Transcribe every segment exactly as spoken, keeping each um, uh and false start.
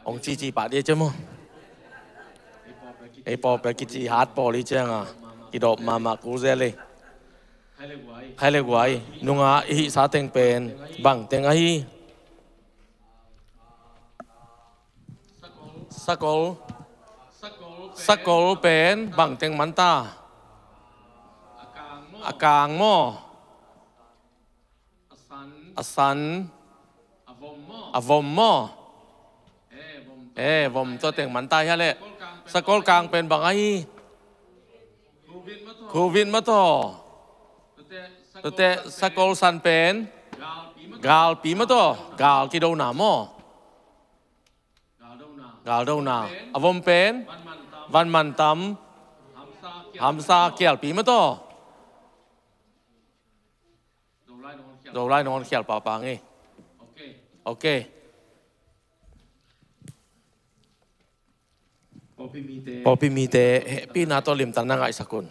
Ong cici pah dia cia maw. Ei pawlpi kici hat pawl hi cianga kidawp mahmah kul zel ei. Khai le guai nungah i hihsa teng pen bang teng ahi? Sakol, sakol pen bang teng man ta? A kang maw? A san? A vom maw? Eh, vom tua teng man ta hia leh. Sakol kang pen bang ahi? Khuvit mataw. Tuate sakol san pen galpi mataw, gal kidona maw? Galdona. A vom pen van mantam, hamsa kialpi mataw. Zolai nong khial pahpah ngei. Ok. Pawlpi mite hehpihna tawh limtak na ngaihsak un.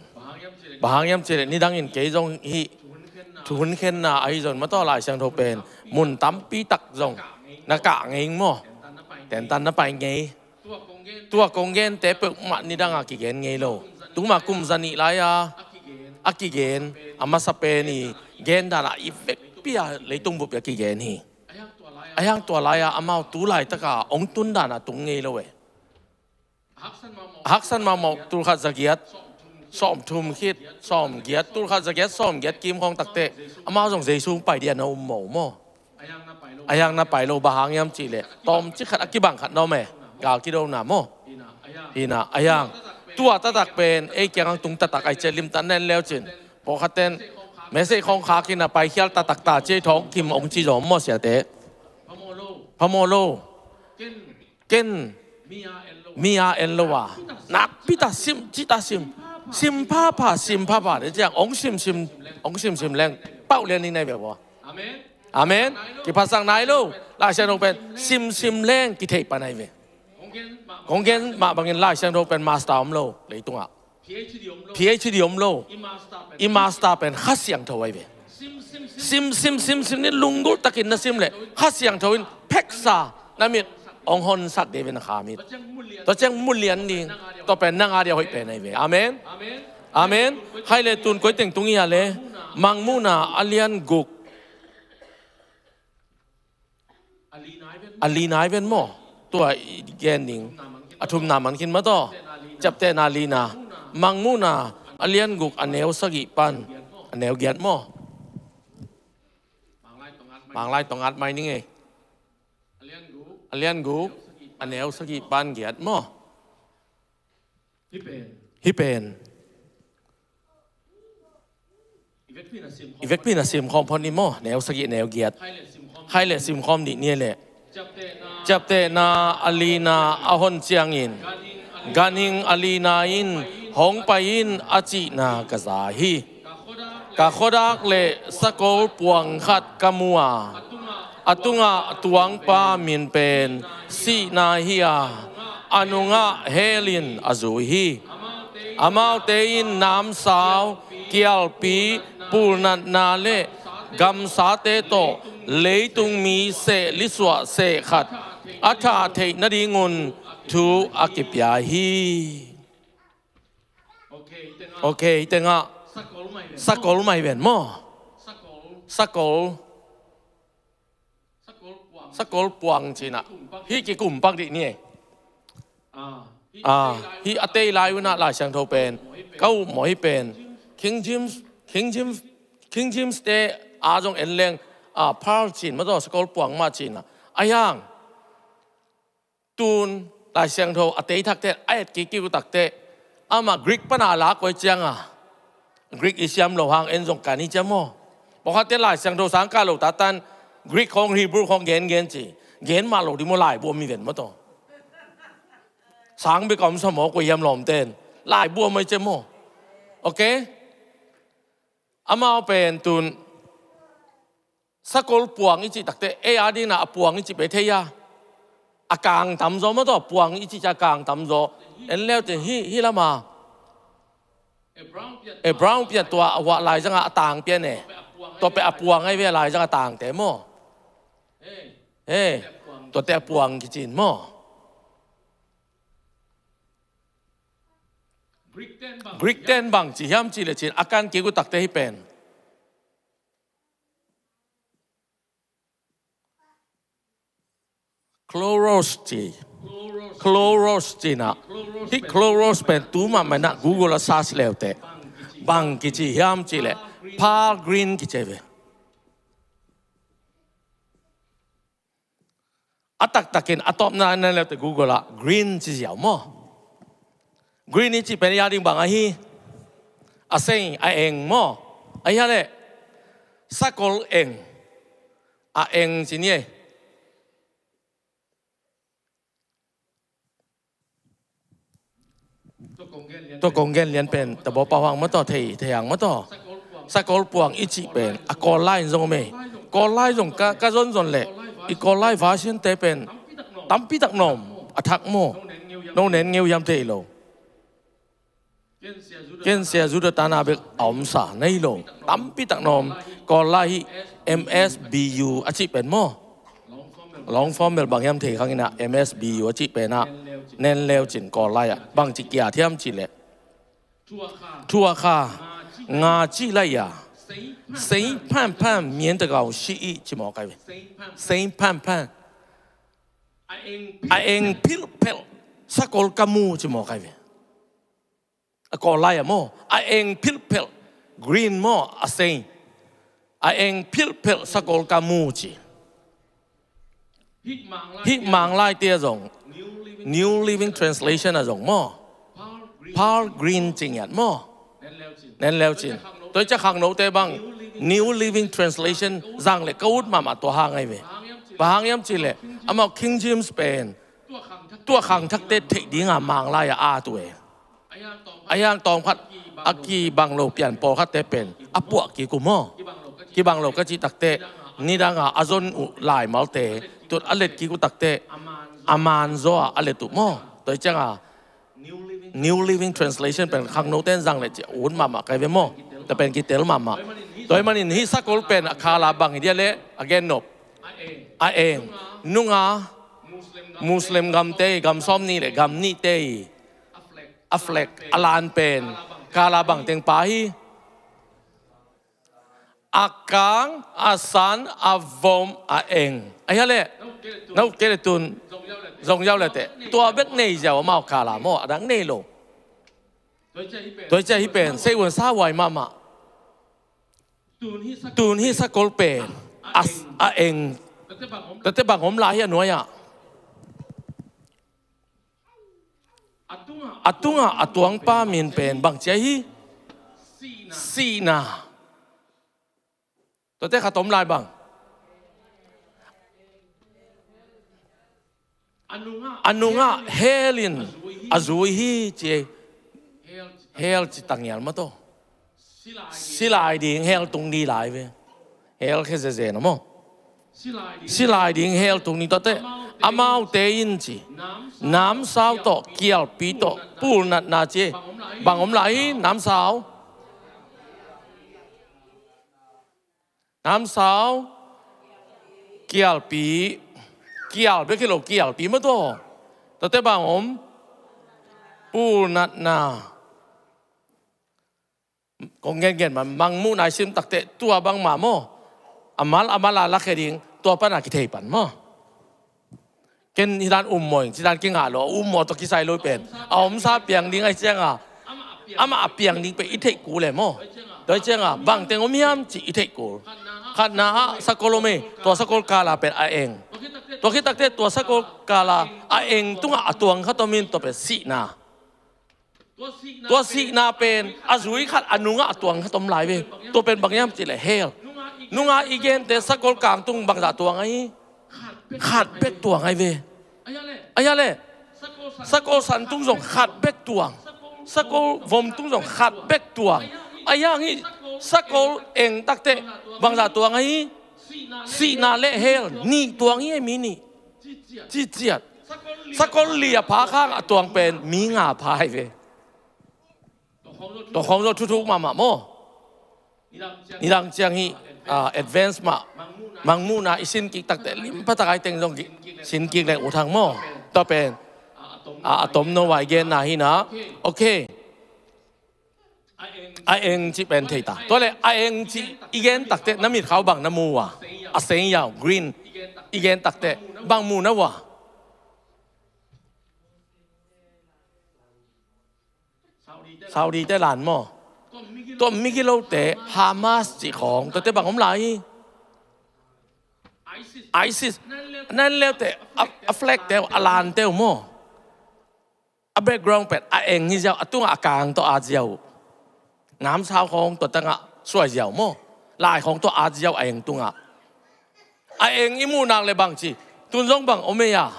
Bang hang hiam cihleh nidangin kei zong hih thuhun khenna ahi zong mataw Lai Siangtho pen mun tampi tak zong na kah ngei maw? Tentan na pai ngei. Tua kong gente peuhmah nidanga kigen ngei lo. Tuma kum za nih lai-a a kigen a masa pen i gen danah i vekpi-a leitung bup-a kigen hi. A hiang tua lai-a amau tu laitaka ong tun danah tung ngei lo e. A haksan mahmah tul khat za giat sawm thum khit sawm giat, tul khat za giat sawm giat kim khawng takteh amau zong Jesu pai dia na um maw maw? A hiang na pai lo, bang hang hiam cihleh tawmcik khat a kibang khat na om e. Gal kidona maw? Hina a hiang tua taktak pen ei kiangah tung taktak ai cia limtak na en leucin pawlkhatten message khawng khak hina paikhial taktak ta cia thawng kim ong ci zawm maw siate? Phamawh lo. Ken mi a en lo a nakpi ta sim, ci ta sim, sim phapha, sim phapha de ciang ong simsim, ong simsim leng pauh lian ni nai ve baw. Amen. Kiphasak nai lo. Lai Siangtho pen simsim leng kitheih pah nai ve. Kong gen mah bangin Lai Siangtho pen master om lo leitungah. P H D om lo. I master pen Kha Siangtho ahi ve. Sim sim sim sim ni lunggulh takin na sim leh Kha Siangtho in pheksa na mit ong honsak de ve na kha mit. Tua ciang mulian ding. Tua pen nang a dia hoih pen ahi ve. Amen. Amen. Khai le tun koi teng tung hia le? Mangmuhna a lian guk a lina i ven maw? Tua i gen ding. A thumna man khin mataw. Ciaptehna lina. Mangmuhna a lian guk a neu sagih pan a neu giat maw? Manglai tongat mai ning ei. A lian guk a neu sagih pan giat maw? Hih pen i vekpi na sim khawm phot ni maw? Neu sagih neu giat. Khai le sim khawm nih ni leh. Ciaptehna a lina a hon ciangin ganhing a lina in hong pai in a cihna ka za hi. Ka khuadak le sakol puang khat ka mu a, a tungah tuangpa min pen Sihna hi a, a nungah hell in a zui hi. Amaute in namsau, kialpi, pulnatna le gamsate tawh leitung mi seh lisuah seh khat a thah theih nadingun thu a kipia hi. Ok, tengah sakol mai ven maw? Sakol. Sakol puang cinah hih kikum pak dih ni ei. Hih a tei lai unah Lai Siangtho pen ka uh maw hih pen King James, King James, King James te a zong en leng Pearl cin mataw sakol puang mah cinah a hiang. Tun Lai Siangtho a tei thakte a et kik kik uh takteh amah Greek pana lak koi cianga Greek i siam lo hang en zong kan hi cia maw? Pawlkhatte Lai Siangtho sang kah lo tatan Greek khawng Hebrew khawng gen gen ci gen mah lo ding maw? Laibu om hi ven maw taw? Sang bek a om sa maw koi hiam lawmten? Laibu om hi cia maw? Ok. Amau pen tun sakol puang i cih takteh ei a dingna a puang i cih pe thei a. A kang tamzaw maw taw puang i cih cia a kang tamzaw. En leute hi hi lama e brown piat tua a huah laizanga a tang pian e. Tua pe a puang ai ve laizanga tangte maw? He tuate a puang kicin maw? Greek ten bang ci hiam cih leh cin a kan kik uh takte hih pen chloros ci. Chloros ci na. Hih chloros pen tu mahmah na Google a search leute bang kici hiam cih leh pearl green kici ve. A taktakin a tawpna na leute Google ah green ci ziau maw? Green i cih pen a ding bang ahi? A sei, a eng maw? Ahi a leh sakol eng, a eng ci ni ei. Tua kong gen lian pen tabaw pau hang maw taw, thei, thei hang maw taw. Sakol puang i cih pen a Kawl lai in zong om ei. Kawl lai zong ka, ka zonzon leh i Kawl lai version te pen tampi tak na om, a thak maw. No nen ngeu hiam thei lo. Ken sia zu da tana bek a omsa nei lo. Tampi tak na om. Kawl lai hih M S B U a cih pen maw? Long form bel bang hiam thei khang ina M S B U a cih pen ah nen leu cin Kawl lai ah bang ci kia thiam cih leh, thua kha nga cih lai a, sei phan phan mien ta gau si i ci maw kai ve. Sei phan phan. A eng philh phelh sakol ka mu ci maw kai ve. A Kawl lai ah maw, a eng philh phelh, green maw, a sei. A eng philh phelh sakol ka mu ci. Hih Mang laite ah zong, New Living Translation ah zong maw, pearl green ci ngiat maw? Nen leu cin. Tua i ciah khangnote bang New Living Translation zang leh ka ut mahmah tua hang ahi ve. Bang hang hiam cih leh amau King James pen tua khangthakte theih dinga Mang lai ah a tu e. A hiang tawm khat a kibang lo pian pawlkhatte pen a puah kik uh maw? Kibang lo ka cih takte nidanga a zon uh laimalte tut a let kik uh takte a man zaw a a let uh maw? Tua hi cianga New Living Translation pen khangnote in zang leh ci a ut mahmah kai ve maw? Tua pen kitel mahmah. Tua hi manin hih sakol pen a khala bang hi dia leh a gen nop, a eng, nunga Muslim gamte i gam sawm nih le gam nihte i a flag a lan pen kala bang teng pa hi. A kang, a san, a vom, a eng. A hia le na ut kei le tun zong yau le teh tua bek nei ziau amau kala maw, a dang nei lo. Tua hi ciah hih pen sei un sa huai mahmah. Tun hih sakol pen a, a eng. Tate bang om lai hi a nuai ah. A tungah a tuangpa min pen bang cia hi? Sihna. Tate khat om lai bang. A nungah hell in a zui hi ci. Hell ci tangial mataw. Silai ding hell tung di lai ve. Hell khe zeze na maw. Silai ding hell tung di tawte amaute in ci. Namsau tawh kialpi tawh pulnatna ci. Bang om lai hi namsau. Namsau, kialpi, kial bek hi lo kialpi mataw. Tate bang om, pulnatna. Kong gengen ma mangmuhna i sim takte tua bangmah maw. A mal a mal a lakhia ding tua pana kithei pan maw. Ken hi dan um maw ing ci dan kingah lo, um maw tawh kisai lo pen a omsa piang ding ahi cianga amah a piang ding pen i theih kul e maw. Tua hi cianga bangteng om hiam ci i theih kul. Khatna ah sakol om e, tua sakol kala pen a eng. Tua khit takte tua sakol kala a eng tungah a tuang khat om in tua pen sihna. Tua sihna pen a zui khat a nungah a tuang khat om lai ve. Tua pen bang hiam cih leh hell. Nungah i gente sakol kang tung bangzah tuang ahi? Khat bek tuang ahi ve. A hia le sakol san tung zong khat bek tuang. Sakol vom tung zong khat bek tuang. A hia hang hih sakol eng takte bangzah tuang ahi? Sihna le hell nih tuang hi e, mi nih. Ciciat. Sakol li a pha khang a tuang pen mi nga pha hi ve. Tua khawng zaw thuthuk mahmah maw. Nidang ciang hih advance mah mangmuhna i sin kik takte lim pha tak ai teng zong sin kik leng ut hang maw. Tua pen a tomno vai genna hi na. Ok. A eng cih pen thei ta. Tua le a eng cih i gen takteh na mitkhau bang na mu uh a? A seng yau, green, i gen takteh bang mu na uh a? Saudi te lan maw? Tua migilote Hamas cih khawng tuate bang om lai hi? ISIS. Nan leute a, a flag teu, a lan teu maw? A background pen a eng hi ziau, a tungah a kang tawh at ziau. Namsau khawng tua tangah suai ziau maw? Lai khawng tawh at ziau a eng tungah. A eng i muh nak le bang ci? Tun zong bang om ei a?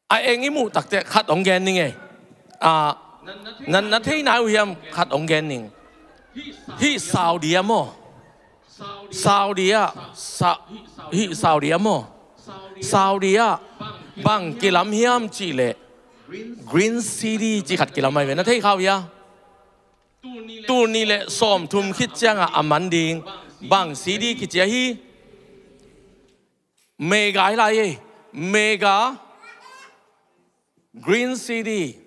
A eng i muh takteh khat hong gen ning ei. A, na, na thei nai uh hiam? Khat hong gen ning. Hih Saudi ah maw? Saudi ah, Sa-, hih Saudi ah maw? Saudi ah bang kilam hiam cih leh Green City cih khat kilam ahi ve. Na thei kha uh hia? Tul nih le sawmthum khit ciangah a man ding bang city kici ahi? Mega hi lai ei. Mega Green City.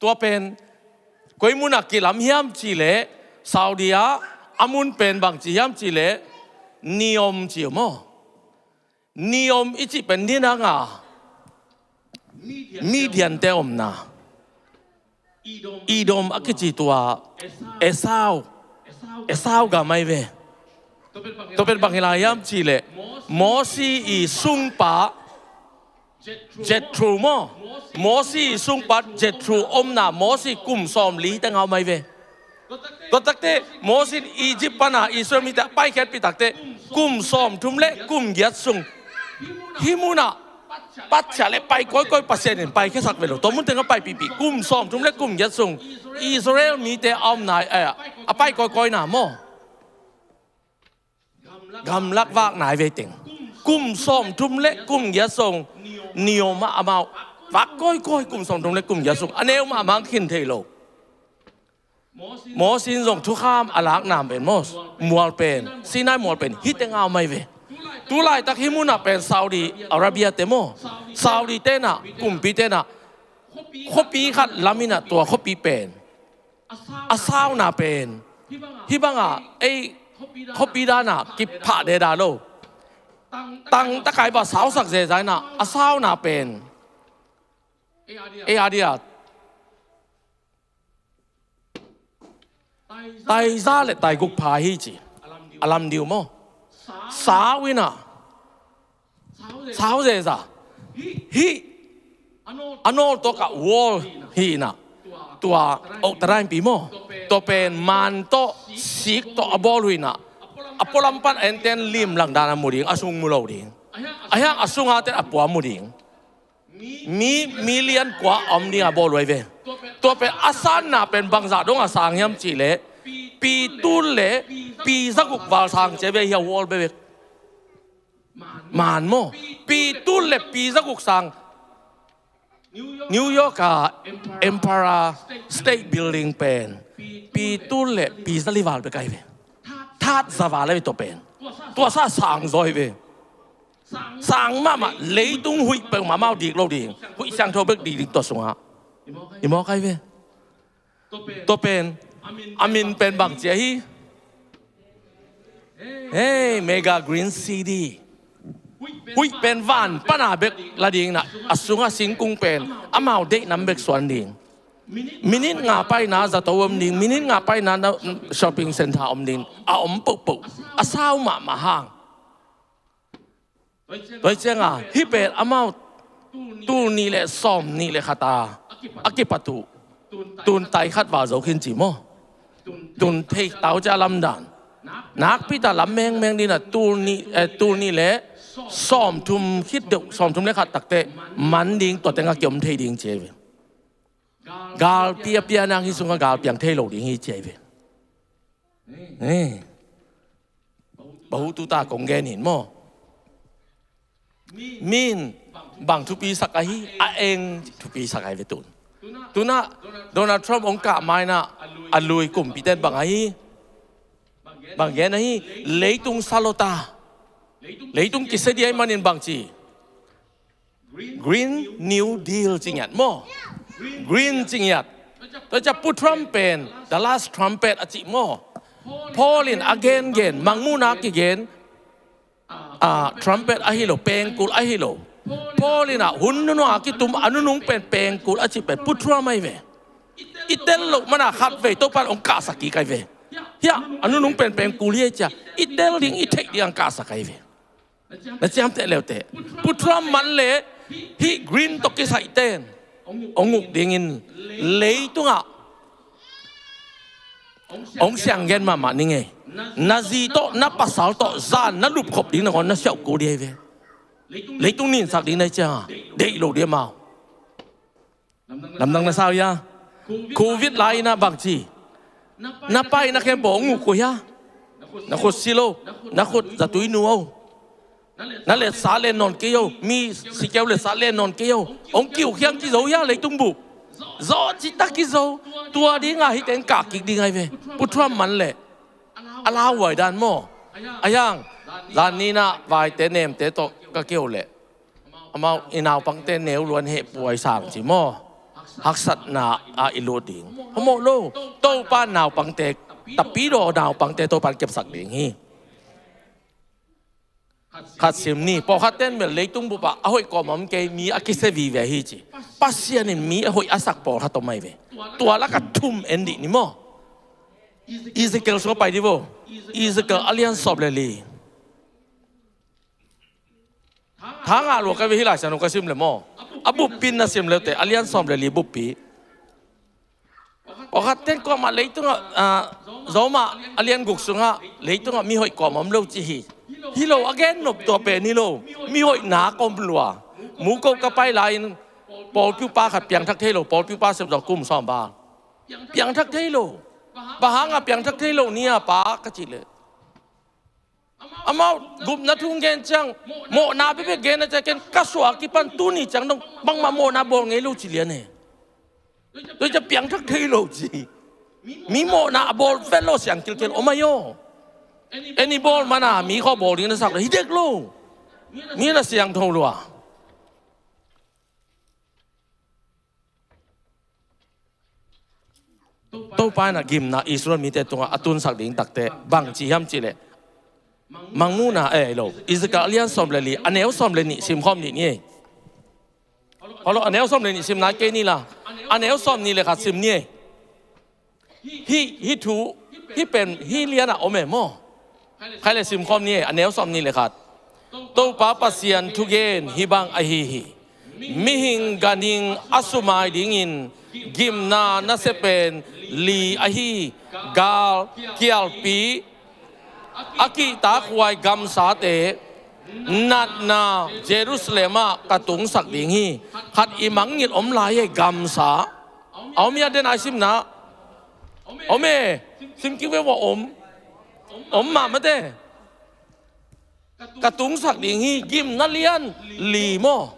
Tua pen koi munah kilam hiam cih leh Saudi ah a mun pen bang ci hiam cih leh Neom ci uh maw? Neom i cih pen ni nang a Midian te omna. Edom a kici tua Esau. Esau gam ahi ve. Tua pen bang hi lai hiam cih leh Mosi i sungpa Jethro maw? Mosi i sungpa Jethro omna Mosi kum sawmli teng a om ahi ve. Tua takteh Mosi in Egypt pana Israel mite a paikhiatpih takteh kum sawmthum le kum giat sung hih munah patsia le pai kawikawi, Pasian in paikhiasak ve lo. Tua mun teng a paipihpih kum sawmthum le kum giat sung Israel mite a omna, eh, a pai kawikawina maw? Gamlak vakna ahi ve teng. Kum sawmthum le kum giat sung Neom ah amau vak kawikawi, kum sawmthum le kum giat sung a neu mahmah khin thei lo. Mosi in zong thukham a lakna pen maw, mual pen, Sinai mual pen hih teng a om ahi ve. Tu laitak hih munah pen Saudi Arabia te maw? Saudi tenah, kumpi tenah khuapi khat lam inah tua khuapi pen a sauna pen hih bangah ei khuapi danah kiphah deda lo. Tang takai bang sausak zeza inah a sauna pen ei adia taiza le taiguk pha hi ci. A lam diu maw? Sau inah sau zeza. Hih a nawltawkah wall hi inah tua oktaranpi maw? Tua pen man tawh sik tawh a bawl uh inah a pualam pan enten limlang dan a mu ding, a sung mu lo ding. A hiang a sunga ten a pua mu ding. Mi million kua a om ding a bawl uh ahi ve. Tua pen a sanna pen bangzah dong a sang hiam cih leh pi tul le pi zaguk val sang ci ahi ve, hia wall bekbek. Man maw? Pi tul le pi zaguk sang. New York a Empire State Building pen pi tul le pi zali val bek ahi ve. That za val ahi ve tua pen. Tua sa sang zaw hi ve. Sang mahmah, leitung huih peuhmah amau dik lo ding, huih siangtho bek dik ding tua sungah. I mawk ahi ve. Tua pen a min pen bangci ahi? Hei, Mega Green City. Huih pen van pana bek la ding inah a sungah singkung pen amau deih nam bek suan ding. Minit nga paina zato om ding, minit nga paina na shopping center om ding, a om pohpoh. A sau mahmah hang. Tua hi cianga hih pen amau tul nih le sawm nih le khat a a kipat uh tun tai khat val zo khin ci maw? Tun thei tau cia lamdan. Nakpi ta lam mengmeng dina tul nih, eh, tul nih le sawmthum khit deuh, sawmthum le khat takteh man ding, tua tengah kiom thei ding ci ahi ve. Galpi a pia nang hi sungah galpiang thei lo ding hi ci ahi ve. Eh. Bahu tuta kong gen hin maw? Min bang thupi sak ahi, a eng thupi sak ahi ve tun. Tunah Donald Trump hong kah mainah a lui kumpiten bang ahi? Bang gen ahi? Leitung sa lo ta. Leitung kisia ding ahi manin bang ci? Green New Deal ci ngiat maw? Green ci ngiat. Tua ciang Pu Trump pen the last trumpet a cih maw? Paul in a gengen, Mangmuhna kigen, a, trumpet ahi lo, pengkul ahi lo. Paul in a hun nunung a kitum a nunung pen pengkul a cih pen Pu Trump ahi ve. I tel loh mana khatvei Topa'n hong kahsak kik ahi ve. Hiah a nunung pen pengkul hi ei cia i tel ding i theih ding a hong kahsak ahi ve. Na ciamteh leuteh Pu Trump man le hih green tawh kisai ten hong uk dingin leitungah hong siang gen mahmah ning ei. Na zi tawh, na pasal tawh, zan na lupkhop ding nangawn na siauh kul ding ahi ve. Leitung ninsak ding na hi cianga deih lo ding amau. Lamdang na sau ia. Covid lai-in ah bangci na pai na khempeuh hong uk uh hia? Na khut si lo, na khut zatui nu o. Na letsa len nawn kei o, mi sikeu letsa len nawn kei o. Hong kiuk hiang kizo hia leitung bup? Zawh citak kizo. Tua dinga hih teng kah kik ding ahi ve. Pu Trump man leh a lauhuai dan maw? A hiang, zan ni-in ah vaite nemte tawh ka keu leh amau i naupangte neu luan heh puai sang ci maw? Haksatna ah i lut ding. Phamawh lo. Topa naupangte, tapidaw naupangte Topa in kepsak ding hi. Khat sim ni, pawlkhat ten bel leitung bup ah a hoih kawm om kei, mi a kisia vive hi ci. Pasian in mi a hoih a sak pawlkhat om ahi ve. Tua lakah thum en dih ni maw? Ezekiel sungah pai dih vo. Ezekiel a lian sawm le li. Tha ngah lua ka ve hi lai sian uh ka sim le maw? A buppi na sim leuteh a lian sawm le li buppi. Pawlkhat ten kuamah leitungah, ah, Rom ah a lian guk sungah leitungah mi hoih kuamah om lo ci hi. Hi lo, a gen nop tua pen hi lo. Mi hoih nak om lua. Muko ka pai lai-in pawlpi upa khat piangthak thei lo, pawlpi upa sepzawh kum sawm bang. Piangthak thei lo. Bang hangah piangthak thei lo ni a pa ka cih leh amau gupna thu gen ciang, mawhna bekbek gen a ciang ken ka suah kipan tuni ciang dong bangmah mawhna bawl ngei lo ci lian e. Tua ciang piangthak thei lo ci. Mi mawhna a bawl vet lo siang kilkel om ahi aw. En i bawl mana mi khawng bawl ding na sak leh hi dek lo. Mi na siangtho lua. Topa in a gimna Israel mite tungah a tunsak ding takte bang ci hiam cih leh, Mangmuhna, eh, lo, Ezekiel a lian sawm le li, a neu sawm le nih simkhawm nih ni ei. Holo, a neu sawm le nih sim nai kei ni la, a neu sawm nih le khat sim ni ei. Hih, hih thu, hih pen, hih lianah om e maw? Khai le simkhawm ni e, a neu sawm nih le khat. Topa Pasian thugen hih bang ahi hi. Mihing ganhing a sumai dingin gimna nasia pen li ahi, gal, kialpi, a kihtakhuai gamsate natna Jerusalem ah ka tungsak ding hi. Khat i mangngilh om lai e gamsa. A om hia, den a i simna? Om e. Sim kik ve ua om. Om mahmah te. Ka tungsak ding hi, gimna lian li maw?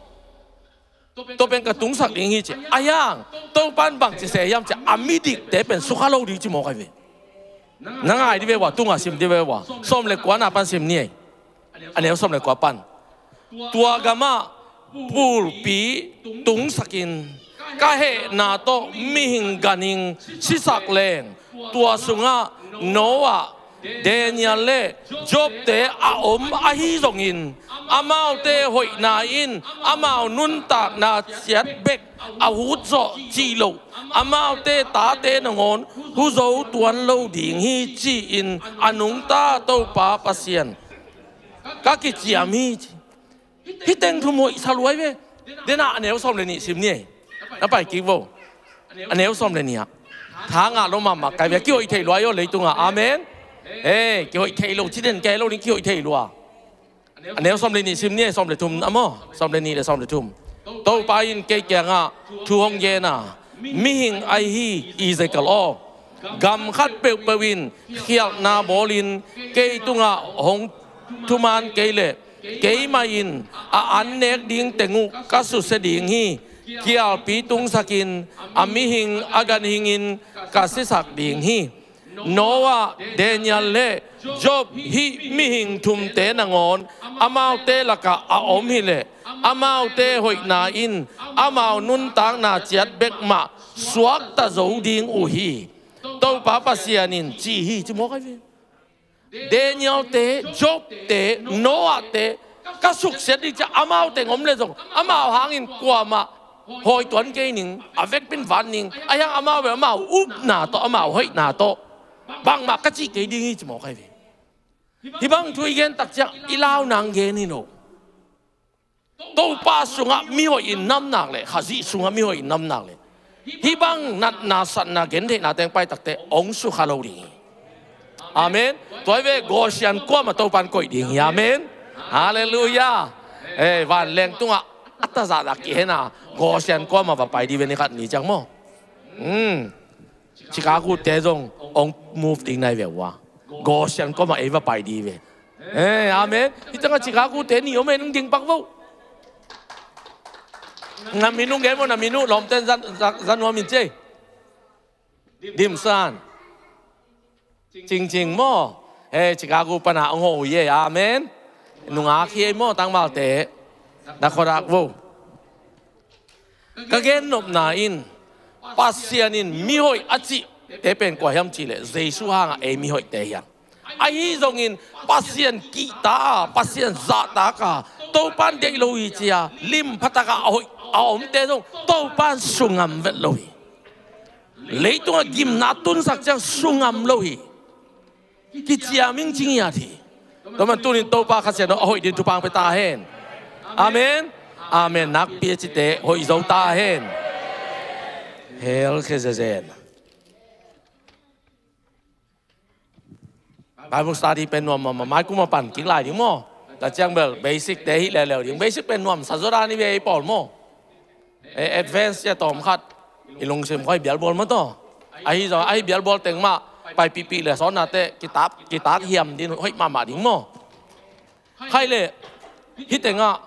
Tua pen ka tungsak ding hi ci. A hiang, Topa in bang ci se hiam ci, a midikte pen sukha lo ding ci mawk ahi ve. Na ngai dih ve ua, tungah sim dih ve ua. Sawm le kuana pan sim ni ei. A neu sawm le kua pan. Tua gamah pulpi tungsakin ka hehna tawh mihing ganhing sisak leng, tua sungah Noah, Daniel le Jobte a om ahi zongin, amaute hoihna in amau nuntakna ciat bek a hutzawh cih loh, amaute tate nangawn huzo tuan lo ding hi, ci-in a nungta Topa Pasian ka kiciam hi, ci. Hih teng thum hoih sa lua hi ve. Dena a neu sawm le nih sim ni ei. Na pai kik vo. A neu sawm le nih ah, tha ngah lo mahmah kai ve, kihoih thei lua hi aw leitungah. Amen. Ei, kihoih thei lo ci den kei lo ni, kihoih thei lua. A neu sawm le nih sim ni ei, sawm le thum a maw? Sawm le nih le sawm le thum. Topa in kei kiangah thu hong gen a, mihing ahi hi Ezekiel aw. Gam khat peuhpeuh in khialhna bawlin kei tungah hong thuman kei leh, keimah in a an nek ding teng uh ka susia ding hi. Kialpi tungsakin a mihing a ganhing in ka sisak ding hi. Noah, Daniel le Job hih mihing thumte nangawn amaute lakah a om hileh amaute hoihna in amau nuntakna ciat bek mah suakta zo ding uh hi. Topa Pasian in ci hi, ci mawk ahi ve. Daniel-te, Job-te, Noah-te ka suksiat ding ci-a amau teng om leh zong amau hangin kuamah hawi tuan kei ning, a vekpi-in vat ning, a hiang amau bel amau upna tawh, amau hoihna tawh bangmah ka cih kei ding hi, ci mawk ahi ve. Hih bang thu i gen tak ciang i lau nang gen hi lo. Topa sungah mihoih in nam nak leh, Khazih sungah mihoih in nam nak leh, hih bang natna satna gentheihna teng pai takteh hong sukha lo ding hi. Amen. Tua hi ve, Goshen kuamah Topa in koih ding hi. Amen. Halleluiah. Eh, vanleng tungah a tazahna kihena Goshen kuamah va pai ding ve, ni khat ni ciang maw. Hmm. Chicago-te zong hong move ding na hi ve ua. Goshen kuamah ei va pai ding ve. Eh, amen. Hih tengah Chicago-te ni om e, nung ding pak vo. Na min nung gen vo, na min uh, lawmten zan, zan, zan nuam in ci ei. Dimsan. Cingcing maw. Eh, Chicago pana hong ho uh hi e. Amen. Nungak hi ei maw, tangvalte. Na khuadak vo. Ka gennopna in Pasian in mihoih a cihte pen kua hiam cihleh Jesu hangah ei mihoihte hiam. Ahi zongin Pasian kihta a, Pasian zahtak a, Topa in deih lo hi ci-a lim phatak a a hoih a omte zong Topa in sungam vet lo hi. Leitungah gimna tunsak ciang sungam lo hi. Kiciam in ci ngiat hi. Tua man tunin Topa Kha Siangtho a hoih ding thupha pia ta hen. Amen. Amen. Nakpi a cite hoih zo ta hen. Hell khe zezen. Bible study pen nuam mahmah, mai kum a pan kik lai ding maw. Tua ciang bel basic te hih leuleu ding. Basic pen nuamsa zaw dan hi ve ei pawl maw. Eh, advance cia tawm khat i lungsim khawng bialbual maw taw. Ahi zong ahi bialbual teng mah paipihpih le sawnnate kitat, kitat hiam ding hoih mahmah ding maw. Khaih le hih tengah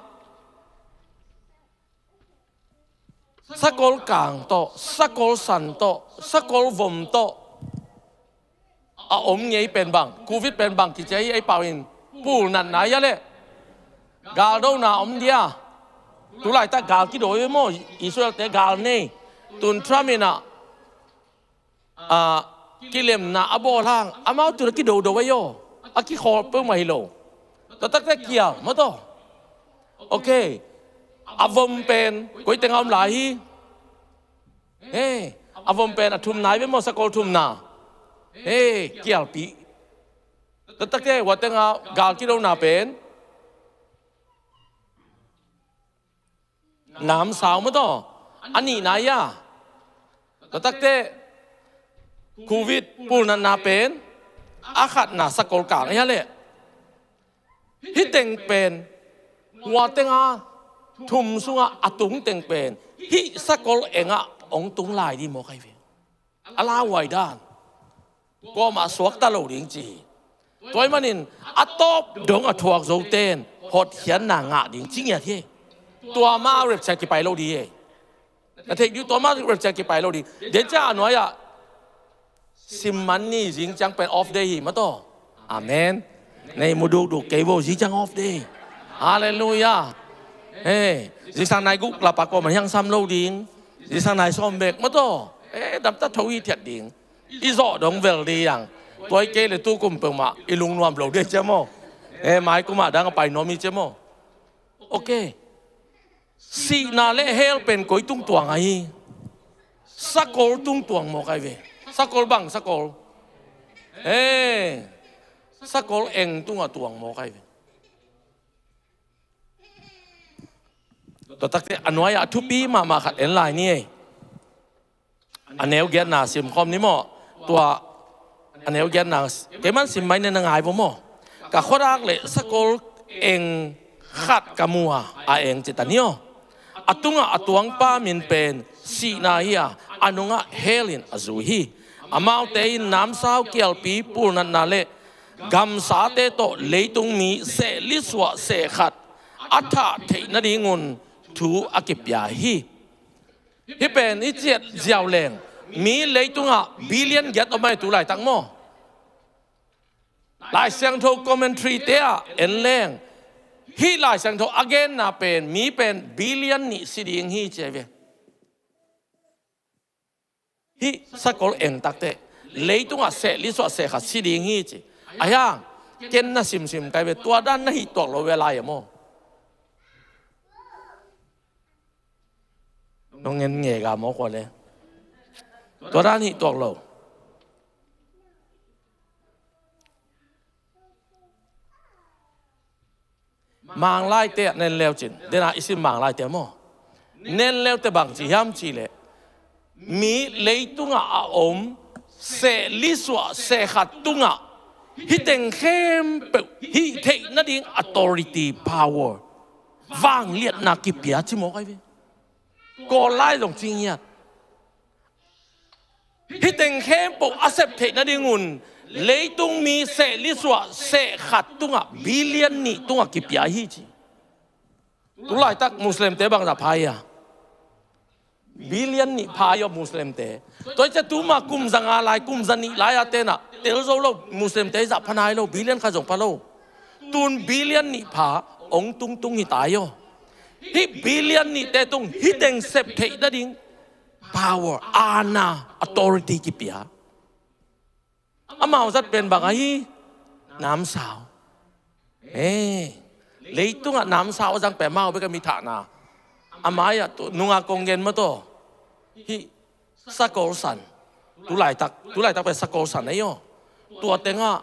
sakol kang tawh, sakol san tawh, sakol vom tawh a om ngei pen bang, Covid pen bang kici hi, ei pau in pulnatna hi a leh. Galdona om dia. Tulaitak gal kido hi ve maw, Israel-te gal nei. Tun Trump in ah, ah, kilemna a bawl hang amau tun a kidodo ahi aw. A kikhawl peuhmah hi lo. Tua takte kial maw taw. Ok. A vom pen koi teng a om lai hi. He, a vom pen a thumna hi ve maw, sakol thumna. He, kialpih. Tua takte hua teng a gal kidona pen namsau maw taw. A nihna hi a. Tua takte Covid pulnatna pen a khatna sakol kang hi a leh. Hih teng pen hua teng a thum sungah a tung teng pen hih sakol engah hong tung lai ding maw, khaih ve. A lauhuai dan. Kuamah suakta lo ding ci hi. Tua ahih manin a tawp dong a thuak zote in hotkhiatna ngah ding ci ngiat hi. Tua mah a rapture kipai lo ding hi. Na theih ding uh, tua mah rapture kipai lo ding. Dencia a nuai-ah simman ni zing ciang pen off day hi maw taw. Amen. Nei mu dukduk kei vo, zing ciang off day. Halleluiah. He, zingsang nai guk lapa kuamah hiang sam lo ding. Zingsang nai sawm bek maw taw. Eh, damta tho hithiat ding. I zawh dong vel ding hiang. Tua hi kei le tu kum peuhmah i lungnuam lo ding cia maw. Eh, mai kumah dang a pai nuam hi cia maw. Ok. Sihna le hell pen koi tung tuang ahi. Sakol tung tuang mawk ahi ve. Sakol bang sakol. Eh, sakol eng tungah tuang mawk ahi ve. Tua takte a nuai-ah a thupi mahmah khat en lai ni ei. A neu giatna sim khawm ni maw. Tua a neu giatna keiman sim mai ning, na ngai vo maw. Ka khuadak le sakol eng khat ka mu a, a eng ci ta ni aw. A tungah a tuangpa min pen sihna hi a, a nungah hell in a zui hi. Amaute in namsau kialpi pulnatna le gamsate tawh leitung mi sehli suah seh khat a thah theih nadingun thu a kipia hi. Hih pen i ciat ziau leng mi leitungah billion giat om ahi tu laitak maw. Lai Siangtho commentary te ah en leng, hih Lai Siangtho a genna pen mi pen billion nih si ding hi ci a ve. Hih sakol eng takteh leitungah seh li suah seh khat si ding hi ci. Ahi hang ken na simsim kai ve, tua dan na hih tuak lo ve lai a maw? Nong en nge ga maw kua le? Tua dan hih tuak lo. Manglaite ah nen leu cin, dena i sim Manglaite maw? Nen leute bang ci hiam cih leh, mi leitungah a om seh li suah seh khat tungah hih teng khempeuh hih theih nading authority, power, vangliatna kipia ci mawk ai ve. Kawl lai zong ci ngiat. Hih teng khempeuh a sep theih nadingun leitung mi seh li suah seh khat tungah billion nih tungah kipia hi ci. Tu laitak Muslimte bangzah pha hi a? Billion nih pha hi aw Muslimte. Tua hi ciah tuma kum za nga lai, kum za nih lai a tenah tel zo lo, Muslimte zah pha nai lo, billion khat zong pha lo. Tun billion nih pha ong tungtung hi ta hi aw. Hih billion nihte tung hih teng sep theih nading power, aana, authority kipia. Amau zat pen bang ahi? Namsau. Eh, leitungah namsau a zang pen amau bek a mi thahna. A mai-ah tu nunga kong gen mataw. Hih sakol san. Tu laitak, tu laitak pen sakol san ahi aw. Tua tengah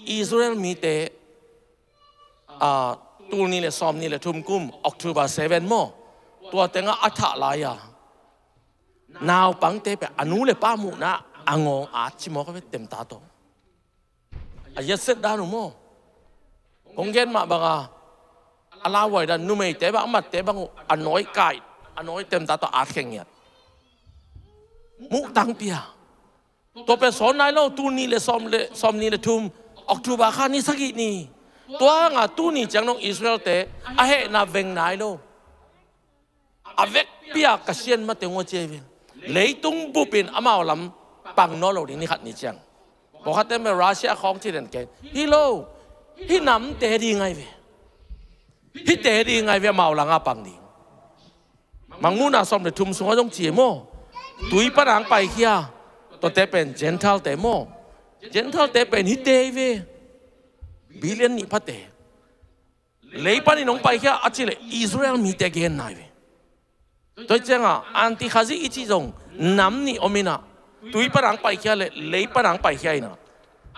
Israel mite, ah, tul nih le sawm nih le thum kum October seven maw? Tua tengah a thah lai-a naupangte pen a nu le pa muhna a ngawng at ci mawk a ve, temta tawh. A yetset dan uh maw? Kong gen mah banga a lauhuai dan, numeite bang, a matte bang uh a nawi kai, a nawi temta tawh at kheng ngiat. Muh tangpi a. Tua pen sawn nai lo, tul nih le sawm le, sawm nih le thum October kha ni sagih ni. Tua hanga tuni ciang dong Israel-te a hehna veng nai lo. A vekpi-a ka sian mate ngua ci a hi ve. Leitung bupin amau lam pang nawn lo ding ni khat ni ciang. Pawlkhatte mah Russia khawng ci den kei. Hi lo, hih namte ding ai ve. Hihte ding ai ve, amau langa pang ding. Mangmuhna sawm le thum sungah zong ci maw? Tui panang paikhia. Tuate pen Gentile-te maw? Gentile-te pen hihte hi ve. Billion nih phate. Lei panin hong paikhia a cih leh Israel mite genna hi ve. Tua hi cianga Antikhazi i cih zong nam nih om inah, tui panang paikhia le lei panang paikhia inah,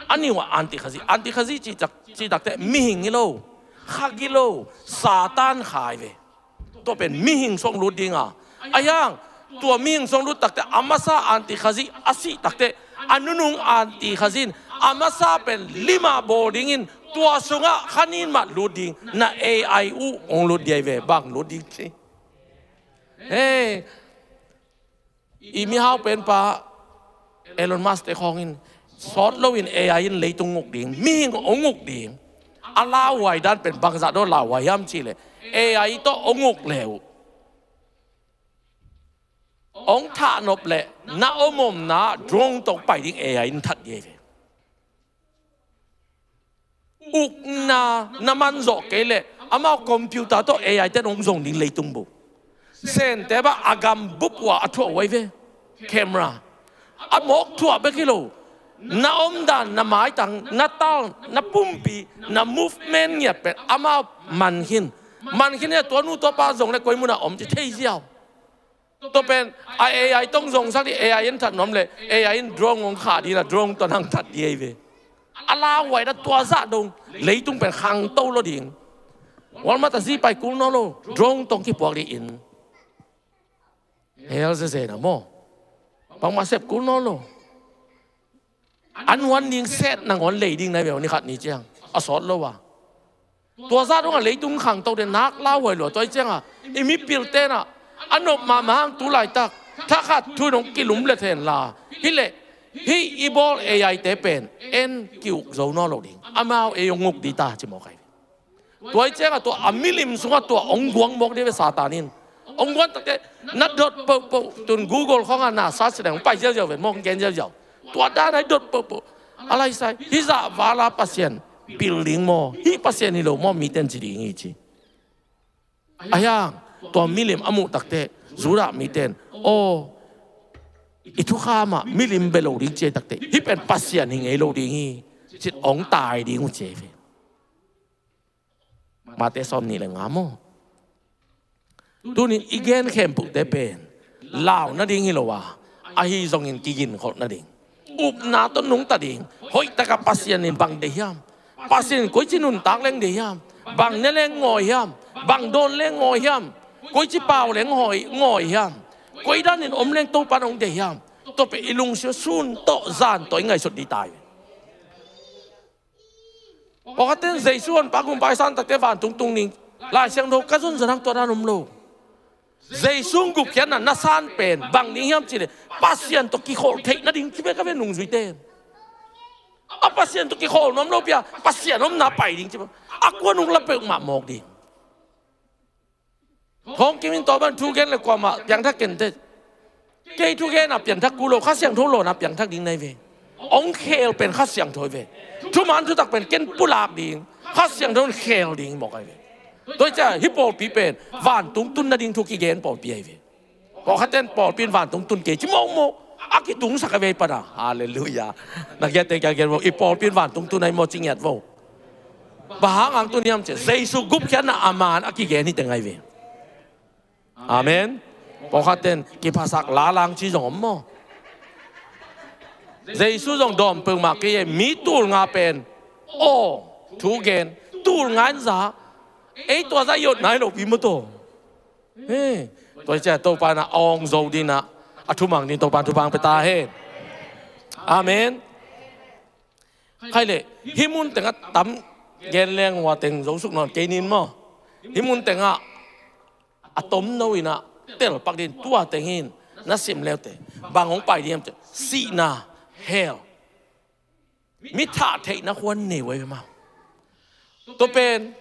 a nih uh ah Antikhazi, Antikhazi cih tak, cih takte mihing hi lo, khak hi lo, Satan kha hi ve. Tua pen mihing sung lut dinga. Ahi hang tua mihing sung lut takte a masa Antikhazi a sih takte a nunung Antikhazi in a masa pen lima bawl dingin tua sungah khanin mah lut ding, na A I uh hong lut ding hi ve, bang lut ding ci. Hei, i mihau penpa Elon Musk te khawngin sawt loin A I in leitung nguk ding, mihing hong nguk ding. A lauhuai dan pen bangzah dong lauhuai hiam cih leh A I tawh hong nguk le uh, hong thahnop leh na om omna drone tawh pai ding A I in that ding hi ve. Ukna na manzawh kei leh amau computer tawh A I ten hong zong ding leitung bup. Sente bah a gam bup uh a a thuah uh ai ve. Camera a mawk thuah bek hi lo. Na omdan, na maitang, na tal, na pumpi, na movement ngiat pen amau man khin. Man khin hi a, tua nu tua pa zong le koi munah om ci thei ziau. Tua pen a A I tawh zongsak ding, A I in that nuam leh A I in drone hong khah ding a, drone tawh nang that ding hi ve. A lauhuai dan tua zah dong leitung pen khangto lo ding. Walmart a zi pai kul nawn lo, drone tawh kipuak ding in. Hell zeze na maw? Bangmah sep kul nawn lo. An huan ding set nangawn lei ding nai ve, ni khat ni ciang a sawt lo a. Tua zah dongah leitung khangto ding nak lauhuai lua. Tua hi ciangah i mipil tenah a nop mahmah hang tu laitak thakhat thu in hong kilum le thenla. Hi leh hih i bawl A I te pen en ki-uk zo nawn lo ding. Amau ei hong nguk ding ta ci mawk ai. Tua hi ciangah tua a milim sungah tua hong guang mawk ding ve Satan in. Hong guan takte na dot pohpoh, tun Google khawngah na search leh hong pai ziauziau ven, mawk gen ziauziau. Tua dan ai dot pohpoh. A laisai hih zah vala Pasian pil ding maw, hih Pasian hi lo maw, miten ci ding hi ci. Ahi hang tua milim a muh takteh Judah miten, aw, i thukham ah milim bia lo ding ci takteh hih pen Pasian hi ngei lo ding hi, cin hong tai ding uh ci hi ve. Mate sawm nih le nga maw. Tunin i gen khempeuhte pen lau nading hi lo a, ahi zongin kiginkholh nading, upna tawh nungta ding. Hoihtak a Pasian in bang deih hiam? Pasian in koici nuntak leng deih hiam? Bang ne leng ngawi hiam? Bang dawn leng ngawi hiam? Koici pau leng ngawi hiam? Koi danin om leng Topa in hong deih hiam? Tua pen i lungsim sun tawh zan tawh i ngaihsut ding tai. Pawlkhatte in Jesu honpa kumpa i san takteh vantung tung ding, Lai Siangtho ka zon zan hang tua dan om lo. Jesu gupkhiatna na san pen bang ding hiam cih leh Pasian tawh kikholh theih nading ci bek a ve nungzuite. A Pasian tawh kikholh nuam lo pi a Pasian omna pai ding ci bek a, kua nung la peuhmah mawk ding. Thawng Kim in tua bang thu gen le kuamah piangthak kei inteh. Kei thu gen a piangthak kul lo, Kha Siangtho lawn a piangthak ding na hi ve. Hong khel pen Kha Siangtho hi ve. Thuman thutak pen ken pulak ding, Kha Siangtho in khel ding mawk ahi ve. Tua hi ciang hih pawlpi pen vantung tun nading thu kigen pawlpi ahi ve. Pawlkhatte in pawlpi in vantung tun kei ci mawkmawk a kitungsak ahi ve i pan a. Halleluiah. Na kiate kia gen vo, i pawlpi in vantung tun ahi maw ci ngiat vo. Bang hang hong tun hiam cih leh Jesu gupkhiatna a man a kigen hi teng ahi ve. Amen. Pawlkhatte in kiphasak lalang ci zong om maw. Jesu zong dawm peuhmah kei e, mi tul nga pen aw, thu gen, tul nga in za, ei tua zah i ot nai lopi maw taw. He, tua hi ciang Topa in a awng zo ding a, a thumang ding Topa in thupha pia ta hen. Amen. Khai leh hih mun tengah tam gen leng ua teng zosuk nawn kei ning maw. Hih mun tengah a tomno in a telpak ding tua teng hi in na sim leute. Bang hong pai ding hiam cih leh sihna, hell. Mi thah theihna khuan nei uh ahi ve maw. Tua pen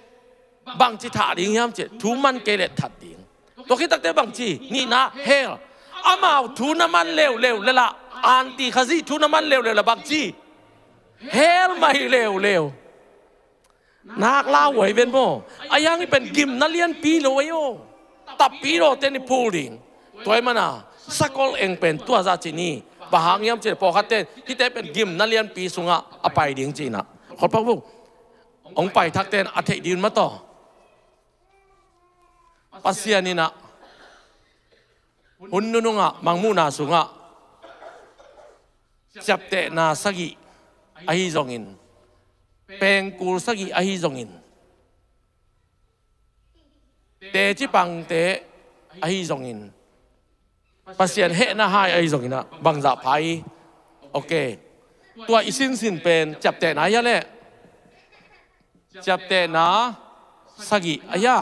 bangci thah ding hiam cih leh thu man kei leh that ding. Tua khit takteh bangci, nihna, hell. Amau thu na man leuleu le lah, anti Khazih thu na man leuleu le bangci, hell mah hi leuleu. Nak lau uh ahi ven maw. Ahi hang hih pen gimna lianpi lo ahi aw. Tappi lawte in i phul ding. Tua ahih manin sakol eng pen tua zah ci ni. Bang hang hiam cih leh pawlkhatte in hihte pen gimna lianpi sungah a pai ding ci-in a, kholpak vo. Hong pai thakte in a theih ding un maw taw. Pasian in a hun nunung ah Mangmuhna sungah ciaptehna sagih ahi zongin, pengkul sagih ahi zongin, teci pangte ahi zongin, Pasian hehna hai ahi zongin a, bangzah pha hi. Ok. Tua i sinsin pen ciaptehna ahi a leh, ciaptehna sagih ahi a.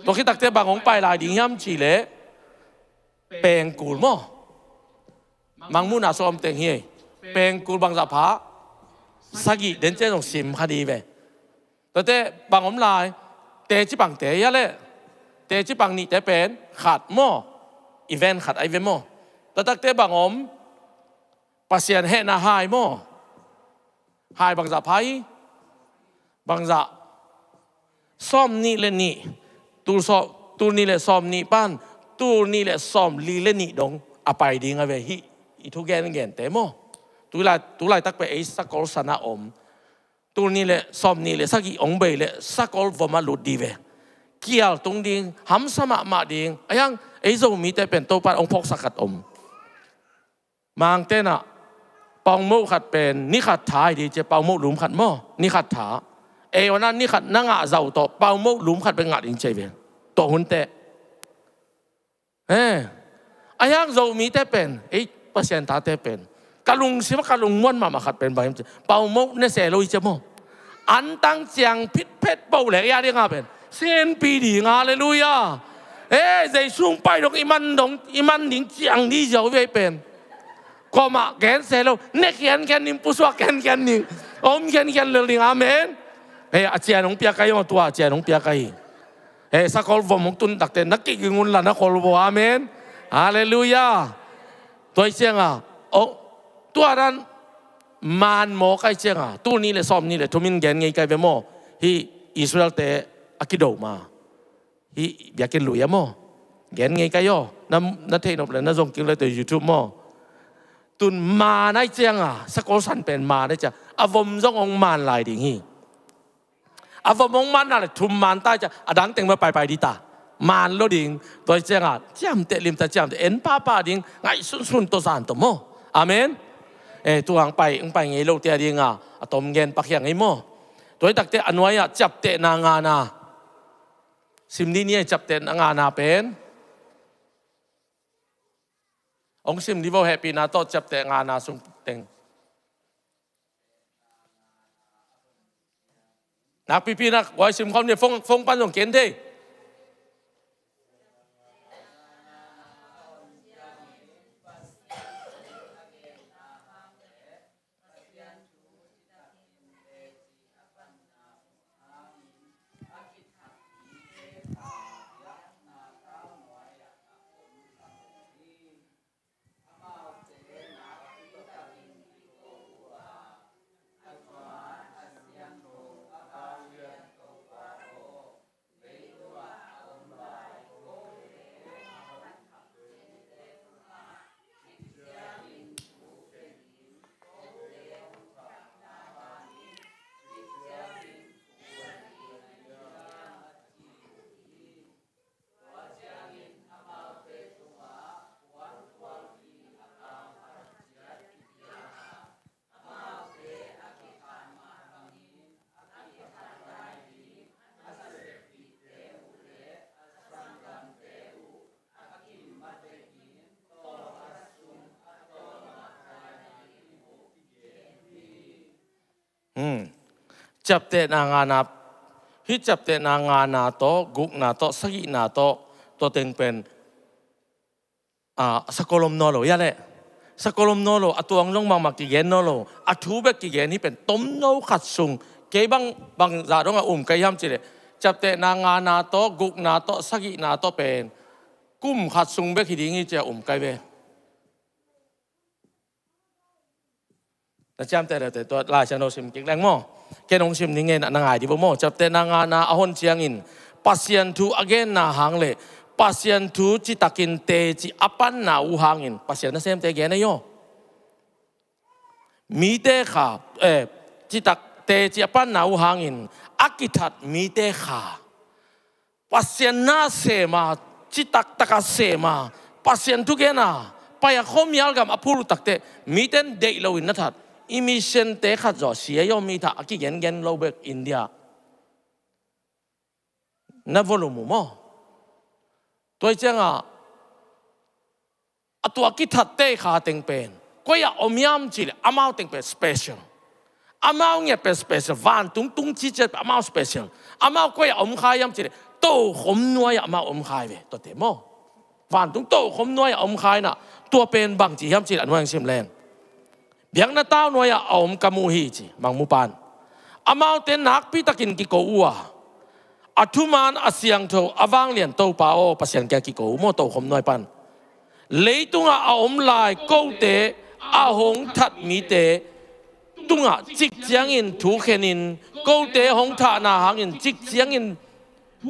Tua khit takteh bang hong pai lai ding hiam cih leh pengkul maw. Mangmuhna sung om teng hi. Pengkul bangzah pha? Sagih. Den ciang zong sim kha ding hi ve. Tua teh bang om lai? Teci pangte ahi a leh, teci pang nihte pen khat maw. Event khat ahi ve maw. Tua takteh bang om? Pasian hehna hai maw. Hai bangzah pha hi? Bangzah? Sawm nih le nih. Tul sawm, tul nih le sawm nih pan tul nih le sawm li le nih dong a pai ding a ve hih i thu gengente maw. Tulai, tulaitak pen ei sakol san ah om. Tul nih le sawm nih le sagih hong bei leh sakol vom ah lut ding ve. Kial tung ding, hamsa mahmah ding. Ahi hang ei Zomite pen Topa in hong phawksak khat om. Mangte in a, paumoh khat pen ni khat tha hi ding ci, paumoh lum khat maw, ni khat tha. Ei wan a ni khat na ngah zah tawh paumoh lum khat bek ngah ding ci hi ve. Tua hun teh. Eh. Ahi hang Zomite pen, ei Pasian tate pen, ka lungsim ah ka lungmuan mahmah khat pen bang hiam cih leh paumoh ne se lo hi ci maw. Antang ciang phitphet peuh leh ei a ding a pen senpi ding, halleluiah. Eh, Jesu hong pai dong i man dong, i man ding ciang ding ziau hi ve pen. Kuamah gen se lo, ne khiankhian ding, pusuak khiankhian ding, om khiankhian lel ding, amen. Eh, a cian hong piak ahi maw, tua a cian hong piak ahi. Eh, sakol vom hong tun takteh na kiging un la na khol vo, amen. Halleluiah. Tua hi ciang a, oh, tua dan Maan maw kai cianga, tul nih le sawm nih le thum in gen ngei kai ve maw? Hih Israel-te a kido ma. Hih biakinn lui a maw? Gen ngei kai aw. Na, na theih nop le na zong kik le tawh YouTube maw? Tun maan ai cianga, sakol san pen maan ai cianga, a vom zong hong maan lai ding hi. A vom hong maan na le thum maan tai ciang a dang teng ma paipai dita. Maan lo ding. Tua hi cianga ciamteh limta ciamteh en pahpah ding. Ngaihsunsun tawh zan tawh maw? Amen. Eh, tu hang pai hong pai ngei lo tia dinga a tom gen pakhiang ei maw? Tua hi takte a nuai-ah ciaptehna ngana sim dih ni. Ei ciaptehna ngana pen hong sim dih vo, hehpihna tawh ciapteh ngana sung teng. Nakpipi nak guai sim khawm ni, phone, phone pan zong ken thei. Hmm. Ciaptehna ngana, hih ciaptehna ngana tawh, gukna tawh, sagihna tawh, tua teng pen, ah, sakolom naw lo, ya leh. Sakolom naw lo, a tuang zong mahmah kigen naw lo, a thu bek kigen hi pen, tomno khat sung, kei bang, bang zah dong a um kai hiam cileh. Ciaptehna ngana tawh, gukna tawh, sagihna tawh pen, kum khat sung bek hi ding hi cia um kai ve. Na ciamteh leute, tua Lai Siangtho sim kik leng maw? Ken hong sim ni ngen a na ngai di bo maw? Ciaptehna ngana a hon ciangin Pasian thu a genna hang le Pasian thu citakin teci a panna uh hangin Pasian nasemte gen ahi aw. Mite kha, eh, citak teci a panna uh hangin a kithat mite kha Pasian na sem a, citak taka sem a, Pasian thugen a, pai a khuamial gam a phul uh takteh, mite in deih loin na that. I mission-te khat zawh sia i om i thah a kigengen lo bek India. Na volume uh maw? Tua hi cianga, a tua kithatte kha teng pen koi a om hiam cihleh amau teng pen special. Amau ngiat pen special. Vantung tung ciciat pen amau special. Amau koi a om khai hiam cihleh tokhom nuai-ah amau om khai ve. Tuate maw? Vantung tokhom nuai-ah om khai na. Tua pen bangci hiam cihleh a nuai hong sim leng. Biakna tau nuai-ah a om ka mu hi ci, Mangmupan. Amaute nakpitakin kiko uh a, a thuman a siangtho a vanglian Topa aw, Pasian kia kiko uh maw, tokhom nuai pan. Leitungah a om lai kote a hong that mite tungah cik ciangin thukhenin kote hong thahna hangin cik ciangin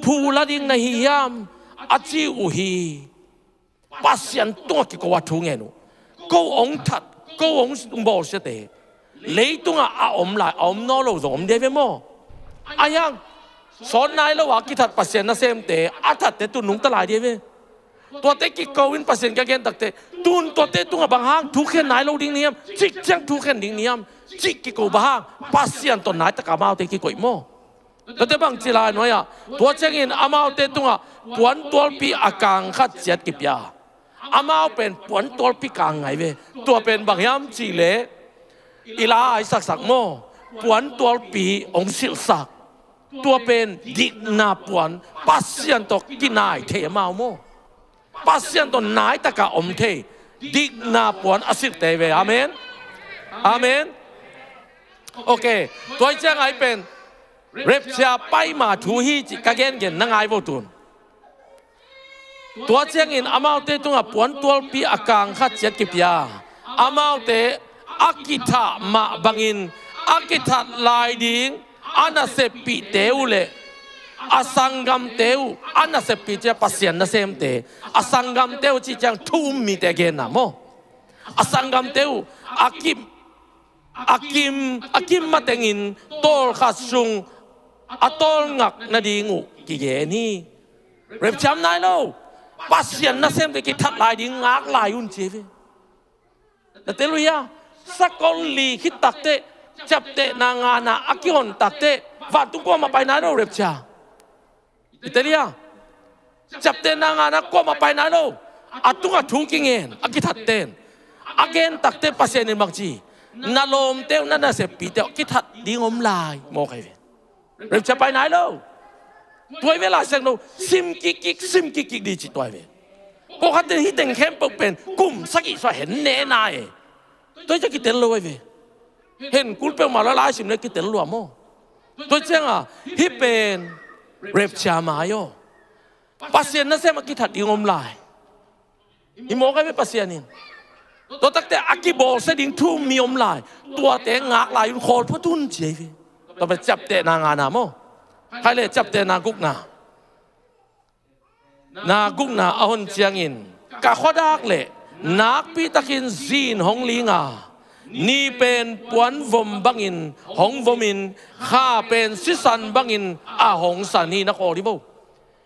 phu la ding na hi hiam a ci uh hi. Pasian tungah kiko a thu ngen uh. Ko hong that, ko hong bawlsiate leitungah a om lai, a om naw lo zong om dia ve maw? A hiang sawt nai lo a kithat Pasian nasemte a thatte tu nungta lai dia ve. Tuate kiko in Pasian ka gen takte, tun tuate tungah bang hang thukhen nai lo ding ni hiam, cik ciang thukhen ding ni hiam, cik kiko bang hang, Pasian tawh nai taka amaute kikoih maw? Tuate bangci lai nuai-ah, tua ciangin amaute tungah puantualpi a kang khat ciat kipia. Amau pen puantualpi kang ngai ve. Tua pen bang hiam cihleh, i la a i saksak maw, puantualpi hong silhsak. Tua pen dikna puan, Pasian tawh kinai thei amau maw? Pasian tawh nai taka om thei dikna puan a silhte ve. Amen. Amen. Ok. Tua hi ciang ai pen rapture paima thu hi cih ka gengen na ngai vo tun. Tua ciangin amaute tungah puantualpi a kang khat ciat kipia. Amaute a kithah mah bangin a kithat lai ding a naseppihte uh le a sanggamte uh, a naseppih cia Pasian nasemte, a sanggamte uh cih ciang thu um mite genna maw. A sanggamte uh a kim, a kim, a kim matengin tawlkhat sung a tawlngak nading uh kigen hi. Rapture nai lo. Pasian nasemte kithat lai ding ngak lai un ci hi ve. Na tel uh hia? Sakol li khit takteh, ciaptehna ngana a kihon takteh, vantung kuamah pai nai lo rapture. I tel hia? Ciaptehna ngana kuamah pai nai lo. A tungah thu kingen a kithatten a gen takteh Pasian in bangci, na lawmte uh, na naseppihte uh kithat ding om lai mawk hi ve. Rapture pai nai lo. Tua hi ve, Lai Siangtho sim kikkik, sim kikkik di ci tua hi ve. Pawlkhatte hih teng khempeuh pen kum sagih sua hen ne nai e. Tua hi ciang kitel lo hi ve. Hen kul peuhmah lo lai sim le kitel lua maw. Tua hi cianga hih pen rapture mai aw. Pasian nasem a kithat ding om lai. Hi mawk hi ve Pasian in. Tua takteh a kibawlsia ding thu um mi om lai. Tuate ngak lai un khawl phot un ci hi ve. Tua pen ciaptehna ngana maw. Khai le ciaptehna gukna. Na gukna a hon ciangin, ka khuadak le nakpitakin zin hong linga, ni pen puanvom bangin hong vomin, kha pen sisan bangin a hong san hi, na khawl hi vo.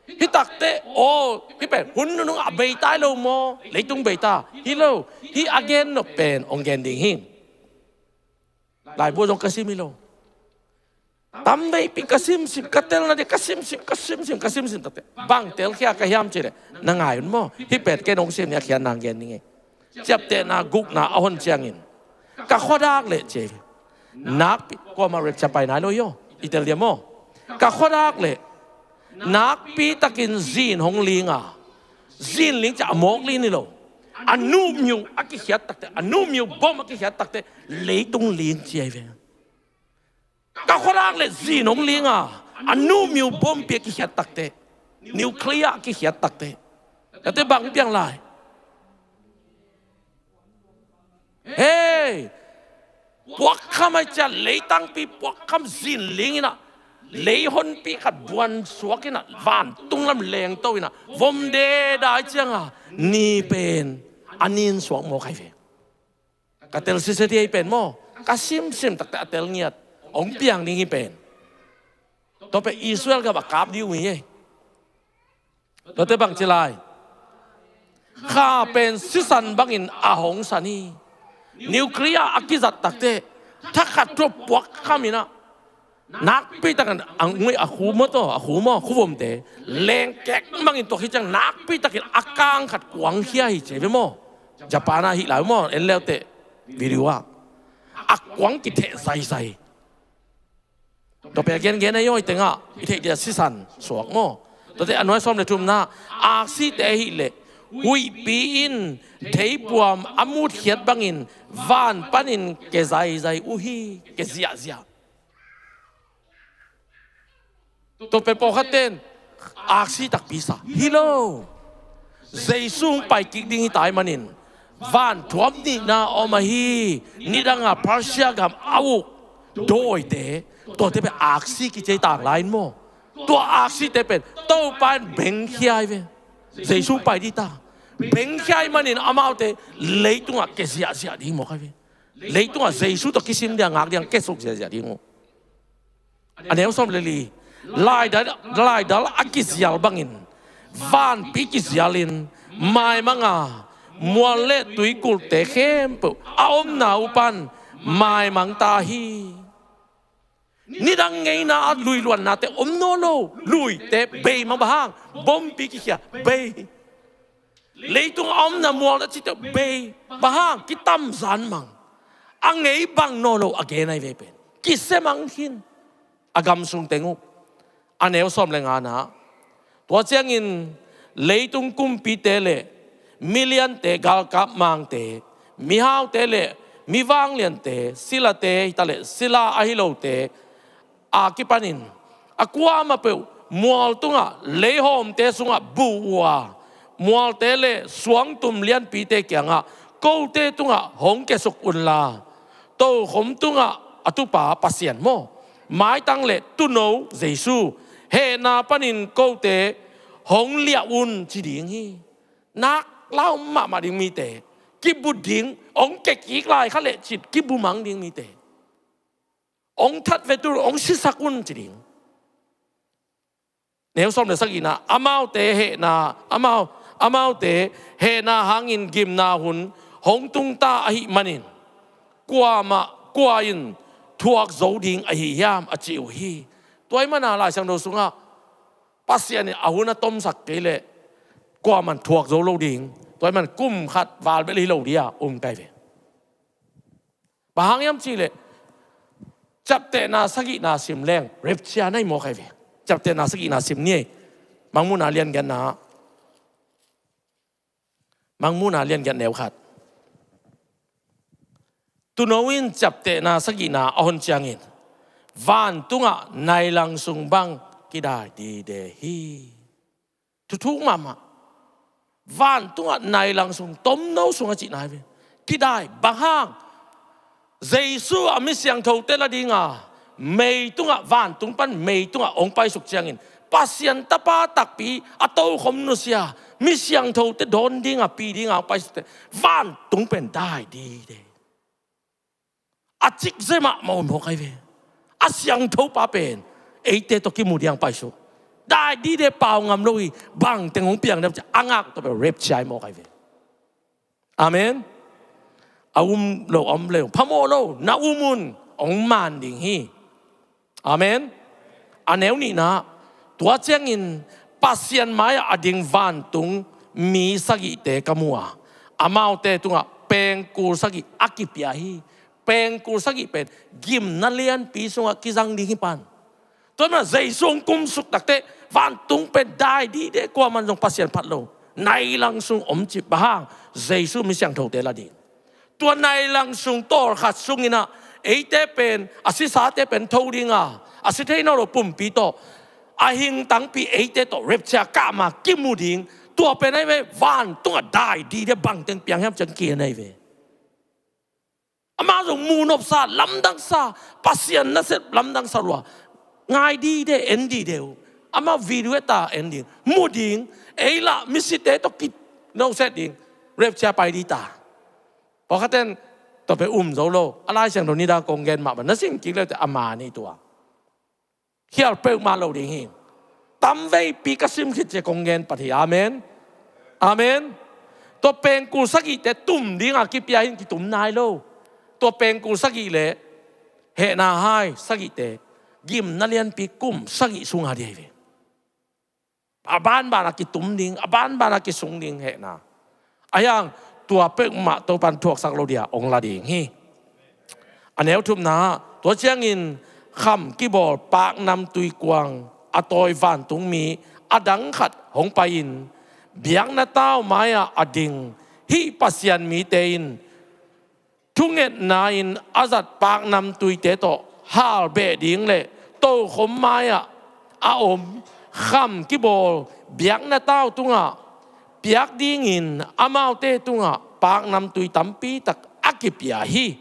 Hih takteh aw, hih pen hun nunung a bei tai lo maw? Leitung bei ta hi lo. Hih a gen nop pen hong gen ding hi. Laibu zong ka sim hi lo. Tam veipi ka simsim, ka telna ding ka simsim, ka simsim, ka simsim takteh, bang telkhia ka hiam cih leh, na ngai un maw. Hih pen ken hong sim ni a khiatna gen ding hi. Ciaptehna gukna a hon ciangin, ka khuadak le ci hi. Nakpi, kuamah rapture pai nai lo hi aw. I tel diam maw. Ka khuadak le nakpitakin zin hong linga. Zin ling ci a mawk ling hi lo. A nuhmiu a kikhiat takteh, a nuhmiu bom a kikhiat takteh, leitung ling ci hi ve. Ka khuadak le zin hong linga, a nuhmiu bompi a kikhiat takteh, nuclear a kikhiat takteh, tate bang piang lai. Hei, puakkham ai cia, leitangpi puakkham zin ling inah, leihonpi khat buan suak inah, vantung lam lengto inah, vom dedai cianga, ni pen a nin suak mawk hi ve. Ka tel sisia hi pen maw. Ka simsim takteh a tel ngiat hong piang ding hi pen. Tua pen Israel gam a kap ding uh hi. Tuate bang ci lai. Kha pen sisan bangin a hong san hi. Nuclear a kizat takteh, thakhat tua puakkham inah, nakpitakin a ngui a khu maw, tua a khu maw, khu vomte lengkek bangin tua hi ciang nakpitakin a kang khat kuangkhia hi ci hi ve maw. Japan ah hih lai maw, en leuteh video ah a kuang kitheh zaizai. Tua pen a gengen a hi aw, i tengah i theih dia sisan suak maw. Tuate a nuai sawm le thumna, aksite ahih leh huihpi in theipuam a mutkhiat bangin van panin ke zaizai uh hi, ke ziahziah. Tua pen pawlkhatte in aksi takpi sa hi lo. Jesu hong pai kik ding hi tai manin, vanthuam nihna om ahi, nidanga Persia gam a uk dawite, tuate pen aksi kici tang lai in maw. Tua aksite pen Topa in bengkhia hi ve. Jesu pai ding ta. Bengkhia hi manin amaute leitungah ke ziahziah ding mawk hi ve. Leitungah Jesu tawh kisim dia ngak dia ke suk ziahziah ding uh. A neu sawm le li. Laidal, laidal a kizial bangin, vanpi kizialin maimanga, mual le tuikulhte khempeuh a omna uh pan maimang ta hi. Nidang ngeina a luiluannate om nawn lo, luite bei mang, bang hang, bompi kikhia bei. Leitung a omna mual a cite bei, bang hang, kitamzan mang. A ngei bang nawn lo a gen ahi ve pen. Kisia mang khin. A gam sung teng uh. A neu sawm le ngana. Tua ciangin leitung kumpite le miliante, galkap mangte, mihaute le mivangliante, silate hita le sila ahi lote a kipanin a kuamah peuh mual tungah leihawmte sungah bu uh a, mualte le suangtum lianpite kiangah, kote tungah hong kesuk unla, tokhom tungah a tupa Pasian maw, maitang le tuuno Jesu hehna panin kote hong liah un ci ding hi. Nak lau mahmah ding mite, kibu ding, hong kekik lai kha le cit kibu mang ding mite, hong that ve tu, hong sisak un ci ding. Neu sawm le sagihna, amaute hehna, amau, amaute hehna hangin gimna hun hong tungta ahih manin kuamah, kua in thuak zo ding ahi hiam a ci uh hi. Tua ahih mana Lai Siangtho sungah Pasian in a hun a tomsak kei leh kuaman thuak zo lo ding. Tua ahih man kum khat val bel hi lo dia um kai ve. Bang hang hiam cih leh ciaptehna sagihna sim leng rapture na hi maw kai ve. Ciaptehna sagihna sim ni ei. Mangmuhna lian giatna, Mangmuhna lian giat neu khat. Tuuno in ciaptehna sagihna a hon ciangin vantungah nailang sung bang kidai dide hi. Thuthuk mahmah. Vantungah nailang sung, tomno sung a cihna hi ve. Kidai, bang hang? Jesu a mi siangthote la dinga mei tungah, vantung pan mei tungah hong paisuk ciangin Pasian Tapa takpi, a tokhom nusia, mi siangthote dawn dinga, pi dinga hong paisukte vantung pen dai dide. A cikzia mahmah uh maw kai ve. A siangtho pa pen eite tawh kimu ding paisuk. Dai dide, pau ngam lo hi. Bangteng hong piang dem ci a ngak tawh pen rapture hi maw kai ve. Amen. A um lo, a um lo, phamawh lo, na um un, hong man ding hi. Amen. A neu nihna, tua ciangin Pasian mai-ah a ding vantung mi sagihte ka mu a, amaute tungah pengkul sagih a kipia hi. Pengkul sagih pen gimna lianpi sungah kizang ding hi pan. Tua ahih manin Jesu hong kumsuk takteh vantung pen dai dide, kuaman zong Pasian phat lo. Nailang sung om cip, bang hang? Jesu mi siangthote la ding. Tua nailang sung tawlkhat sungin ah eite pen, a sisate pen tho dinga, a si thei nawn lo pumpi tawh a hingtangpi eite tawh rapture kah ma kimu ding. Tua pen ahi ve, vantungah dai dide, bangteng piang hiam ciang kigen ahi ve. Amah zong mu nopsa, lamdangsa, Pasian nasep lamdangsa lua. Ngai dide, en dide uh. Amah video et a en ding, mu ding. Ei lah misite tawh kinoset ding. Rapture pai ding ta. Pawlkhaten tua pen um zo lo. A Lai Siangtho nidang kong gen mah bang na sim kik le uh teh a man hi tua. Khial peuhmah lo ding hi. Tamveipi ka sim khit ciang kong gen pat hi. Amen. Amen. Tua pengkul sagihte tum dinga kipia hi in kitum nai lo. Tua pengkul sagih le hehna hai sagihte gimna lianpi kum sagih sunga ding hi ve. A banbana kitum ding, a banbana kisung ding hehna. Ahi hang tua peuhmah Topan thuaksak lo dia hong la ding hi. A neu thumna, tua ciangin kham kibawl paknamtui kuang a tawi vantungmi a dang khat hong pai-in biakna tau mai-ah a ding hih Pasian mite in thungetna in a zat paknamtuite tawh halbeh ding le tokhom mai-ah a om kham kibawl biakna tau tungah piak dingin amaute tungah paknamtui tampi tak a kipia hi.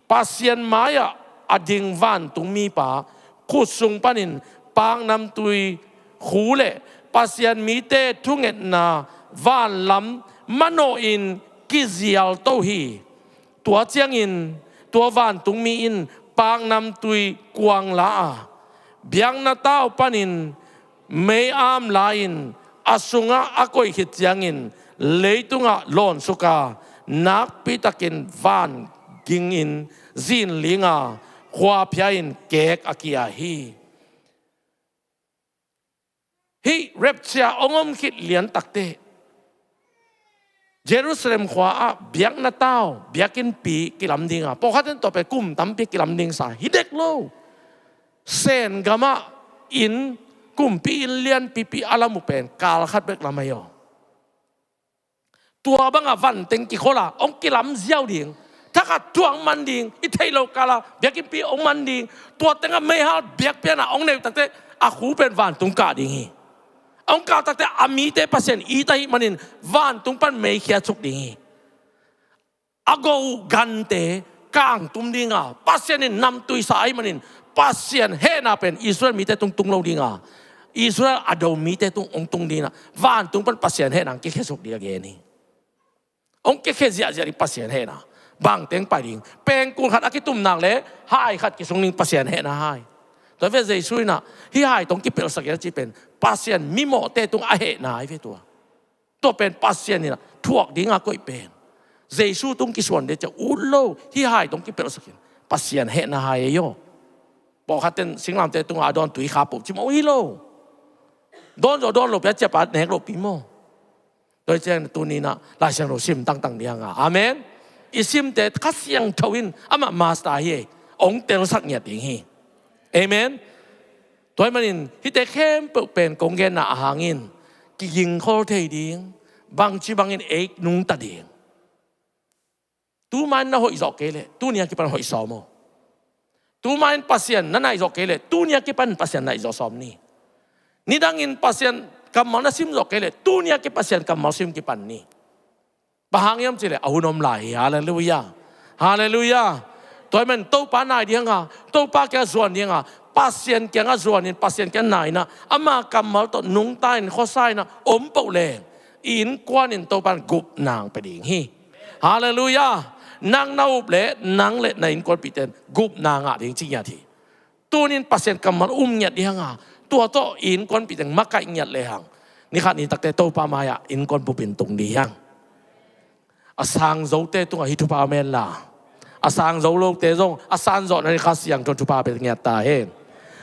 Pasian mai-ah a ding vantungmipa khut sung panin paknamtui khu le Pasian mite thungetna vanlam manawhin kizialto hi. Tua ciangin tua vantungmi in paknamtui kuang la a, biakna tau panin mei-am la-in a sungah a koih khit ciangin leitungah lawnsuk a, nakpitakin van gingin zinling a, khuaphia-in keek a kia hi. Hih rapture hong om khit lian takteh Jerusalem khua-ah biakna tau, biakinnpi kilam ding a, pawlkhatten tua pen kum tampi kilam ding sa hi dek lo. Sen gamah inn, kumpi inn lianpipi a lam uh pen kal khat bek lam ahi aw. Tua bangah vanteng kikhol a hong kilam ziau ding. Thakhat thu hong man ding, i theih loh kal a biakinnpi hong man ding. Tua tengah meihal biakpiakna hong neih uh takteh a khu pen vantung kah ding hi. Hong kah takteh a mite Pasian it ahih manin vantung pan mei khiatsuk ding hi. A go uh gante kangtum ding a, Pasian in namtui sa ahih manin Pasian hehna pen Israel mite tung tung lo ding a, Israel a do mite tung hong tung ding a, vantung pan Pasian hehna hong kikhiasuk ding a gen hi. Hong kikhia ziahziah ding Pasian hehna. Bangteng pai ding. Pengkul khat a kitum nak leh hai khat kisung ding Pasian hehna hai. Tua ve Jesu in ah hih hai tawh hong kipelhsak in a cih pen Pasian mimawhte tung a hehna hi ve tua. Tua pen Pasian in ah thuak ding a koih pen. Jesu tung kisuan ding ciang ut lo, hih hai tawh hong kipelhsak in Pasian hehna hai ei aw. Pawlkhat ten singlamteh tungah a dawn tui kha poh ci mawh hi lo. Dawn zaw dawn lo pi a ciapa nek lo pi maw. Tua hi ciang tuni in ah Lai Siangtho sim tangtang ding a. Amen. I simte Kha Siangtho in amah master hi ei. Hong telsak ngiat ding hi. Amen. Tua ahih manin hihte khempeuh pen kong genna a hangin kigingkhol thei ding, bangci bangin ei nungta ding. Tuma in na hoih zawh kei leh tuni a kipan hoih sawm aw. Tuma in Pasian na naih zawh kei leh tuni a kipan Pasian naih zawh sawm ni. Nidangin Pasian kammal na sim zawh kei leh tuni a kipan Pasian kammal sim kipan ni. Bang hang hiam cih leh a hun om lai hi. Halleluiah. Halleluiah. Tua ahih manin Topa nai ding a, Topa kiangah zuan ding a, Pasian kiangah zuanin Pasian kiangah nai in ah ama kammal tawh nungta in khuasa in ah om peuh leng i innkuan in Topa in gupna hong pia ding hi. Halleluiah. Nang na up leh nang le na innkuanpihte in gupna ngah ding ci ngiat hi. Tuni in Pasian kammal um ngiat ding a, tua tawh i innkuanpihte in makaih ngiat lehang, ni khat ni takte Topa mai-ah innkuan bupin tung ding hi hang. A sang zote tungah hih thupha om hen la, a sang zo lote zong a san zawhna ding Kha Siangtho in thupha pia ngiat ta hen.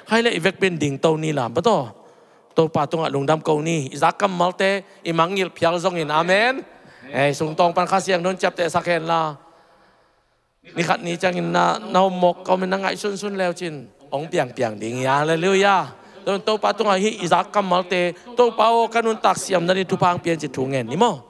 Khai leh i vekpi in dingto ni la, pa tawh Topa tungah lungdam ko ni. I zak kammalte i mangngilh phial zongin, amen. Ei sungtawng pan Kha Siangtho in ciaptehsak hen la. Ni khat ni ciangin na, na homework ka om in na ngaihsunsun leu cin hong piangpiang ding hi. Halleluiah. Topa tungah hih i zak kammalte, Topa aw, ka nuntak siam nading thupha hong pia in ci thu ngen ni maw.